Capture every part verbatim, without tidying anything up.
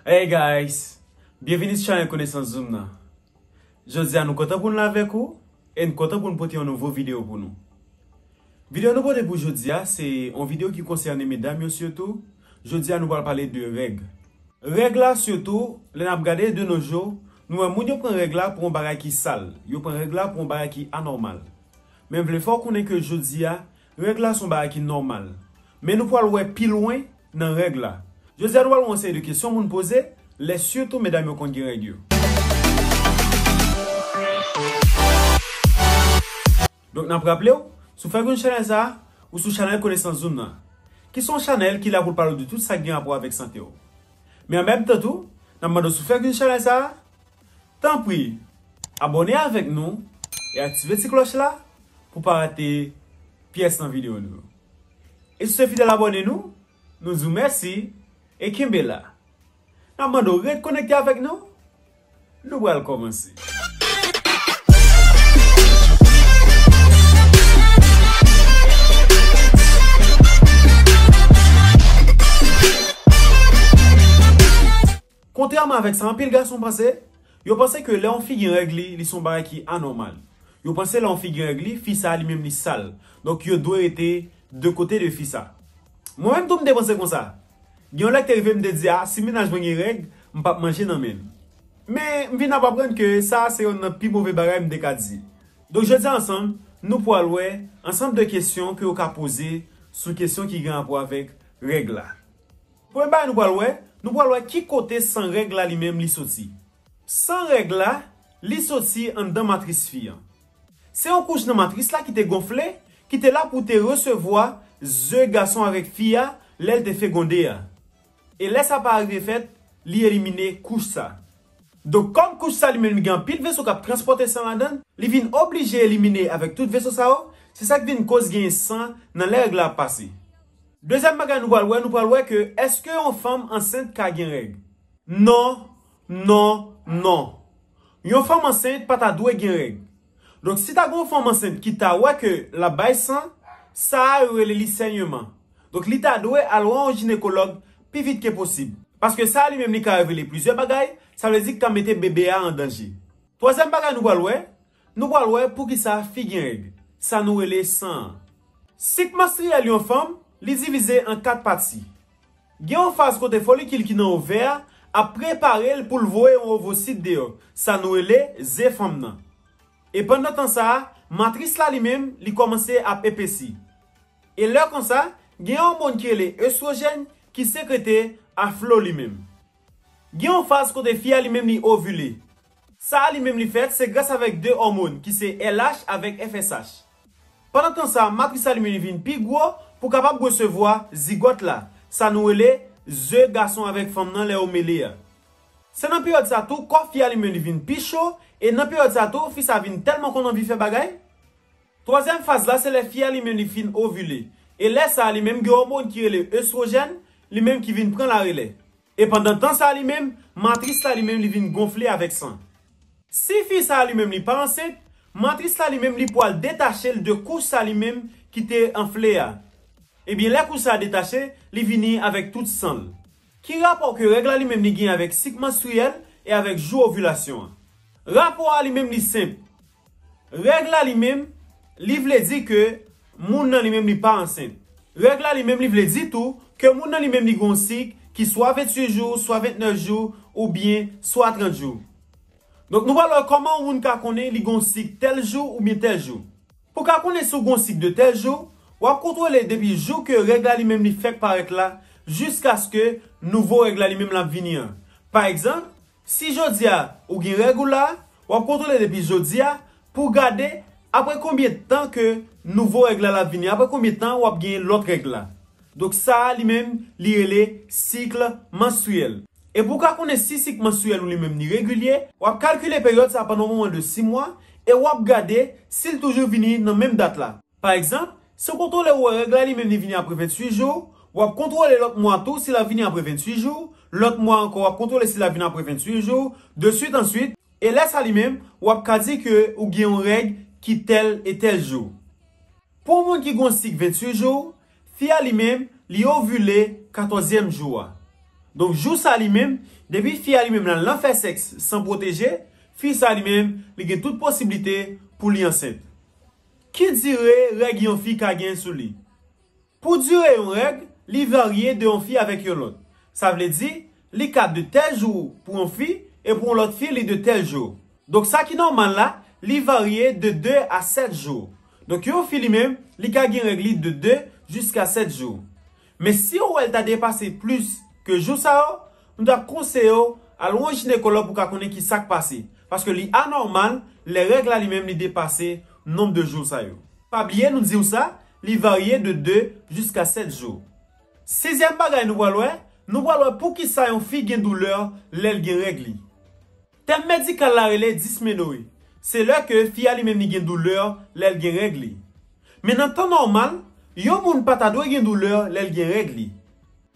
Hey guys, byenvini sou chanèl Konesans Zoom nan. Jodi a nou kontan pou n la avèk ou e n kontan pou n pote yon nouvo videyo pou nou. Videyo nou pote pou jodi a se yon videyo ki konsène medam yo sitou. Jodi a nou pral pale de règ. Règ la sitou, lè n ap gade de nos jours, nou wè moun yo pran règ la pou yon bagay ki sal, yo pran règ la pou yon bagay ki anòmal. Men m vle fè w konnen ke jodi a, règ la se yon bagay ki nòmal. Men nou pral wè pi lwen nan règ la. Jodi a nou pral wè yon seri de kesyon moun poze, lè sitou medam yo konn gen règ yo. Donk n ap raple w, si w fèk vin chanèl sa a, ou sou chanèl Konesans Zoom nan, ki se yon chanèl ki la pou l pale w de tout sa k gen rapò avèk sante w. Men an menm tan tou, n ap mande w si w fèk vin chanèl sa a, tanpri, abòne avèk nou e aktive ti klòch la pou w pa rate pyès nan videyo nou yo. E si w se fidèl abòne nou, nou di w mèsi e kenbe la. N ap mande w ret konekte avèk nou. Nou pral kòmanse. Kontrèman avèk sa anpil gason panse, yo panse ke lè yon fi gen règ li, li se yon bagay ki anòmal. Yo panse lè yon fi gen règ li, fi sa a li menm li sal. Donk yo dwe rete de kote de fi sa. Mwen menm tou m te panse konsa. Gen yon lè k te rive m te di, "A, si mennaj mwen gen règ, m p ap manje nan men l." Men m vin ap aprann ke sa a se yonn nan pi move bagay m te ka di. Donk jodi a ansanm, nou pral wè ansanm de kesyon ke yo ka poze sou kesyon ki gen rapò avèk règ la. Premye bagay nou pral wè, nou pral wè ki kote san règ la li menm li soti. San règ la, li soti anndan matris fi an. Se yon kouch nan matris la ki te gonfle, ki te la pou te resevwa ze gason avèk fi a lè l te fegonde a. E lè sa pa rive fèt, li elimine kouch sa. Donk, kòm kouch sa li menm li gen anpil veso k ap transpòte san ladan l, li vin oblije elimine avèk tout veso sa yo, se sa k vin koz genyen san nan lè règ la ap pase. Dezyèm bagay nou pral wè, nou pral wè ke èske yon fanm ansent ka gen règ? Non, non, non. Yon fanm ansent pa ta dwe gen règ. Donk, si ta gen yon fanm ansent ki ta wè ke l ap bay san, sa a yo rele li sèyman. Donk, li ta dwe al wè yon jinekològ pi vit ke posib. Paske sa a li menm li ka revele plizyè bagay, sa vle di k ka mete bebe a an danje. Twazyèm bagay nou pral wè, nou pral wè poukisa fi gen règ, sa nou rele san an. Sik manstriyèl yon fanm, li divize an kat pati. Gen yon faz kote folikil ki nan ovè a ap prepare l pou l voye yon ovosit deyò, sa nou rele ze fanm nan. E pandan tan sa a, matris la li menm, li kòmanse ap epesi. E lè konsa, gen yon òmòn ki rele estwojèn ki sekrete a flo li menm. Gen yon faz kote fi a li menm li ovile. Sa a li menm li fèt, se gras avèk de òmòn ki se L H avèk F S H. Pandan tan sa a, matris la li menm li vin pi gwo pou kapab resevwa zigòt la, sa nou rele ze gason avèk fanm nan lè yo mele a. Se nan peryòd sa tou, kò fi a li menm li vin pi cho, e nan peryòd sa tou, fi sa vin tèlman konn anvi fè bagay. Twazyèm faz la, se lè fi a li menm li fin ovile. E lè sa a, li menm gen òmòn ki rele estwojèn, li menm ki vin pran larelè. E pandan tan sa a li menm, matris la li menm li vin gonfle avèk san. Si fi sa a li menm li pa ansent, matris la li menm li pwal detache l de kouch sa li menm ki te anfle a. Ebyen, lè kouch sa a detache, li vini avèk tout san l. Ki rapò ke règ la li menm li gen avèk sik manstriyèl e avèk jou ovilasyon an? Rapò a li menm li senp. Règ la li menm, li vle di ke moun nan li menm li pa ansent. Règ la li menm li vle di tou ke moun nan li menm li gen yon sik ki swa venntuit jou, swa ventnèf jou, oubyen swa trant jou. Donk nou pral wè kòman yon moun ka konnen li gen yon sik tèl jou oubyen tèl jou. Pou w ka konnen si w gen yon sik de tèl jou, w ap kontwole depi jou ke règ la li menm li fèk parèt la, jiskaske nouvo règ la li menm l ap vini an. Pa egzanp, si jodi a ou gen règ ou la, w ap kontwole depi jodi a pou w gade apre konbyen tan ke nouvo règ la l ap vini, apre konbyen tan w ap gen lòt règ la. Donk sa a li menm, li rele sik manstriyèl. E pou w ka konnen si sik manstriyèl ou li menm li regilye, w ap kalkile peryòd sa a pandan yon moman de sis mwa e w ap gade si l toujou vini nan menm dat la. Pa egzanp, si w kontwole w wè règ la li menm li vini apre venntuit jou, w ap kontwole lòt mwa tou si l ap vini apre venntuit jou, lòt mwa ankò w ap kontwole si l ap vini apre venntuit jou, de swit an swit, e lè sa li menm, w ap ka di ke ou gen yon règ ki tèl e tèl jou. Pou yon moun ki gen yon sik venntuit jou, fi a li menm, li ovile katòzyèm jou a. Donk, jou sa li menm, depi fi a li menm la, l nan fè sèks san pwoteje, fi sa li menm, li gen tout posiblite pou li ansent. Ki dire règ yon fi ka gen sou li? Pou dire yon règ, li varye de yon fi avèk yon lòt. Sa vle di, li ka de tèl jou pou yon fi, e pou yon lòt fi, li de tèl jou. Donk, sa ki nòmal la, li varye de de a sèt jou. Donk, yon fi li menm, li ka gen règ li de de jiska sèt jou. Men si w wè l ta depase plis ke jou sa yo, nou t ap konseye w al wè yon jinekològ pou w ka konnen ki sa k pase. Paske li anòmal lè règ la li menm li depase nonb de jou sa yo. Pa bliye nou di w sa, li varye de de jiska sèt jou. Sizyèm bagay nou pral wè, nou pral wè poukisa yon fi gen doulè lè l gen règ li. Tèm medikal la rele dismenore. Se lè ke fi a li menm li gen doulè lè l gen règ li. Men nan tan nòmal, yon moun pa ta dwe gen doulè lè l gen règ li.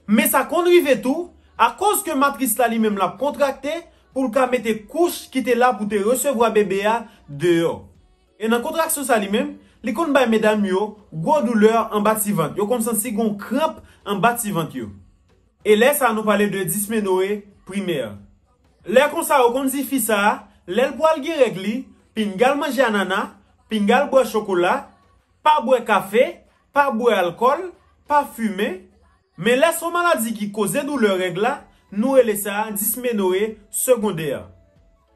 Men sa konn rive tou, akoz ke matris la li menm l ap kontrakte pou l ka mete kouch ki te la pou te resevwa bebe a deyò. E nan kontraksyon sa li menm, li konn bay medam yo gwo doulè anba ti vant. Yo konn santi gon kranp anba ti vant yo. E lè sa nou pale de dismenore primè. Lè konsa yo konn di fi sa a, lè l pral gen règ li, pinga l manje anana, pinga l bwè chokola, pa bwè kafe, pa bwè alkòl, pa fimen. Men lè se yon maladi ki koze doulè règ la, nou rele sa dismenore segondè.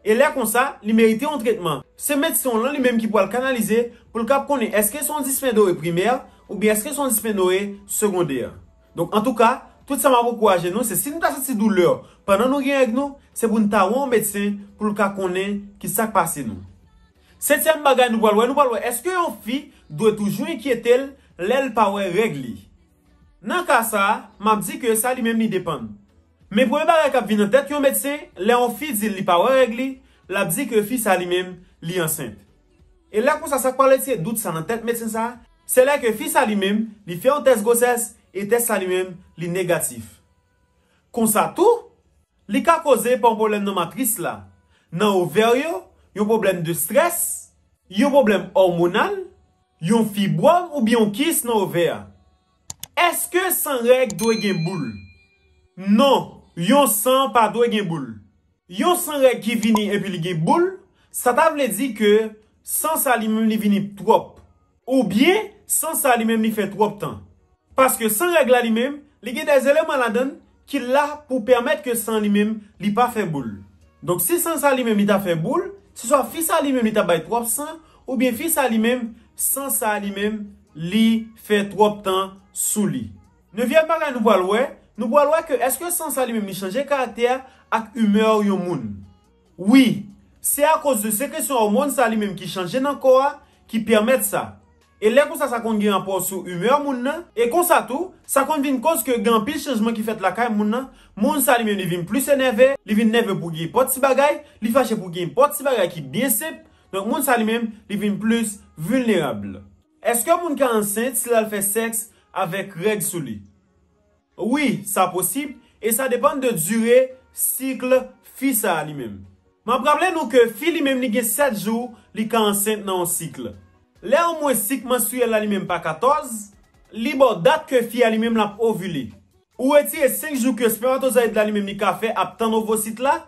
E lè konsa, li merite yon tretman. Se medsen w lan li menm ki pral kanalize pou l kab konnen èske se yon dismenore primè oubyen èske se yon dismenore segondè. Donk, antouka, tout sa m ap ankouraje nou, se si nou ta santi doulè pandan nou gen règ nou, se pou n ta wè yon medsen pou l ka konnen ki sa k pase nou. Sentyèm bagay nou pral wè, nou pral wè èske yon fi dwe toujou enkyete l lè l pa wè règ li. Nan ka sa a, m ap di ke sa li menm li depann. Men premye bagay k ap vin nan tèt yon medsen, lè yon fi di l li pa wè règ li, l ap di ke fi sa li menm, li ansent. E lè konsa, sa k pral retire dout sa nan tèt medsen sa a, se lè ke fi sa li menm, li fè yon tès gwosès, e tès sa li menm, li negatif. Konsa tou, li ka koze pa yon pwoblèm nan matris la, nan ovè yo, yon pwoblèm de estrès, yon pwoblèm òmonal, yon fibwòm oubyen yon kis nan ovè a. Èske san règ dwe gen boul? Non, yon san pa dwe gen boul. Yon san règ ki vini epi li gen boul, sa ta vle di ke san sa li menm li vini twòp. Oubyen, san sa li menm li fè twòp tan. Paske san règ la li menm, li gen de eleman ladan l ki la pou pèmèt ke san li menm li pa fè boul. Donk, si san sa li menm li ta fè boul, se swa fi sa li menm li ta bay twòp san, oubyen fi sa li menm, san sa li menm, li fè twòp tan sou li. Nevyèm bagay nou pral wè, nou pral wè ke èske san sa li menm li chanje karaktè a ak imè yon moun. Wi, se akoz de sekresyon òmòn sa li menm ki chanje nan kò a ki pèmèt sa. E lè konsa, sa konn gen rapò sou imè moun nan. E konsa tou, sa konn vin koz ke gen anpil chanjman ki fèt lakay moun nan. Moun sa li menm li vin plis enève, li vin nève pou gen nenpòt ti bagay, li fache pou gen nenpòt ti bagay ki byen senp. Donk moun sa li menm, li vin plis vilnerab. Èske moun ka ansent si l al fè sèks avèk règ sou li? Wi, sa posib, e sa depann de dire sik fi sa a li menm. M ap raple nou ke fi li menm li gen sèt jou li ka ansent nan yon sik. Lè omwen sik manstriyèl la li menm pa katòz, li ba w dat ke fi a li menm l ap ovile. Ou retire senk jou ke espèmatozoyid la li menm li ka fè ap tann ovosit la,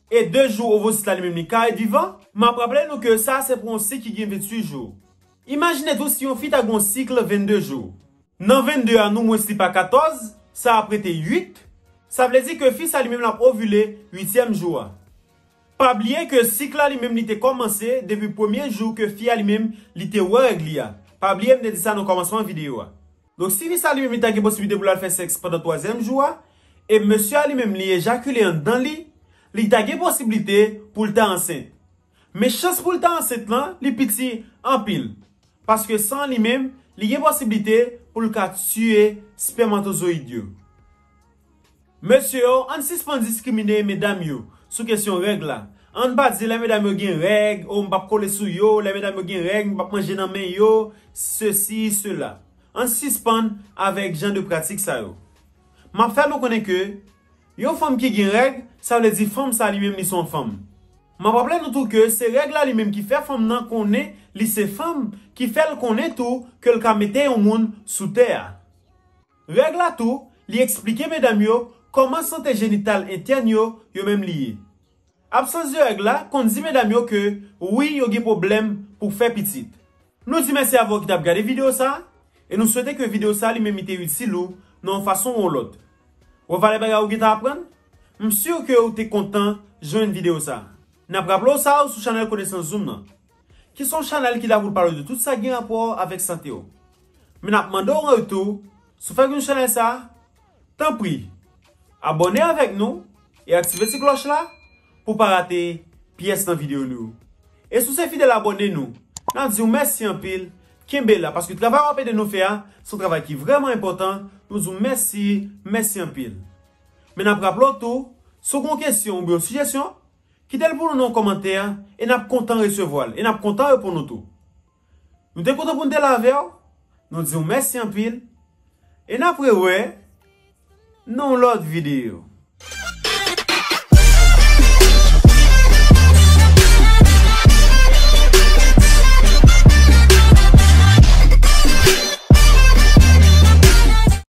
e de jou ovosit la li menm li ka ret vivan. M ap raple nou ke sa se pou yon sik ki gen venntuit jou. Imajine tou si yon fi ta gen yon sik vennde jou. Nan vennde a, nou mwens li pa katòz, sa ap rete uit. Sa vle di ke fi sa li menm l ap ovile uityèm jou a. Pa bliye ke sik la li menm li te kòmanse depi premye jou ke fi a li menm li te wè règ li a. Pa bliye m te di sa nan kòmansman videyo a. Donk si fi sa li menm li ta gen posiblite pou l al fè sèks pandan twazyèm jou a, e mesye a li menm li ejakile anndan li, li ta gen posiblite pou l ta ansent. Men chans pou l ta ansent lan, li piti anpil. Paske san li menm, li gen posiblite pou l ka tiye espèmatozoyid yo. Mesye yo, ann sispann diskrimine medam yo sou kesyon règ la. Ann pa di lè medam yo gen règ, o m p ap kole sou yo, lè medam yo gen règ, m p ap manje nan men yo, sesi, sela. Ann sispann avèk jan de pratik sa yo. M ap fè nou konnen ke yon fanm ki gen règ, sa vle di fanm sa li menm li se yon fanm. M ap raple nou tou ke se règ la li menm ki fè fanm nan konnen li se fanm, ki fè l konnen tou ke l ka mete yon moun sou tè a. Règ la tou, li eksplike medam yo Kòman sante jenital entèn yo, yo menm li ye? Absans de règ la konn di medam yo ke wi, yo gen pwoblèm pou fè pitit. Nou di mèsi avè w ki t ap gade videyo sa a, e nou swete ke videyo sa a li menm li te itil ou nan yon fason ou yon lòt. Wè valè bagay ou gentan aprann? M si ke ou te kontan jwenn videyo sa a. N ap raple w sa ou sou chanèl Konesans Zoom nan, ki se yon chanèl ki la pou l pale de tout sa ki gen rapò avèk sante w. Men n ap mande w an retou, si w fèk jwenn chanèl sa a, tanpri, abòne avèk nou e aktive ti klòch la pou w pa rate pyès nan videyo nou yo. E si w se fidèl abòne nou, n ap di w mèsi anpil, kenbe la, paske travay w ap ede nou fè a, se yon travay ki vrèman enpòtan, nou di w mèsi, mèsi anpil. Men n ap raple w tou, si w gen yon kesyon oubyen yon sijesyon, kite l pou nou nan yon kòmantè e n ap kontan resevwa l, e n ap kontan reponn ou tou. Nou te kontan pou n te la avè w, nou di w mèsi anpil, e n ap rewè nan yon lòt videyo.